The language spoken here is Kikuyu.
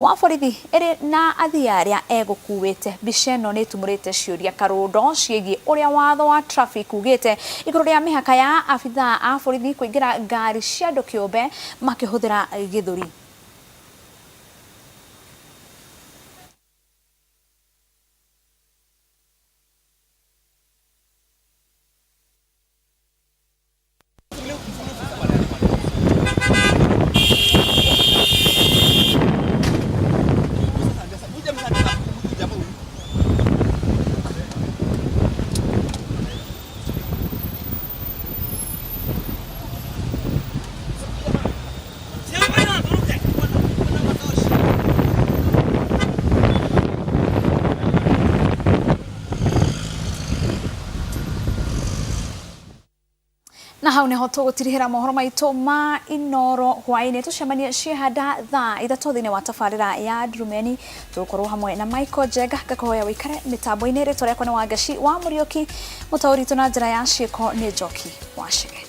Wa borithi ĩrĩ na athii arĩa egũkuĩte. Mbica ĩno nĩ ĩtumũrĩte ciũria karũndo ciĩgiĩ ũrĩa watho wa traffic ugĩte igũrũ rĩa mĩhaka ya abithaa a borithi kũingĩra ngari cia andũ kĩũmbe makĩhũthĩra gĩthũri. Na hau niho tũgũtirihĩra mohoro maitũ ma Inoro hwaĩ-inĩ. Tũcemanie ciehanda thaa 3 thĩinĩ wa tabarĩra ya Ndurumeni. Tũgũkorwo hamwe na Michael Njenga. Ngakũhoya wĩikare mĩtambo-inĩ. Rĩtwa rĩakwa nĩ Wangeci wa Mũriũki. Mũtaũri witũ na njĩra ya ciĩko nĩ Njoki wa Chege.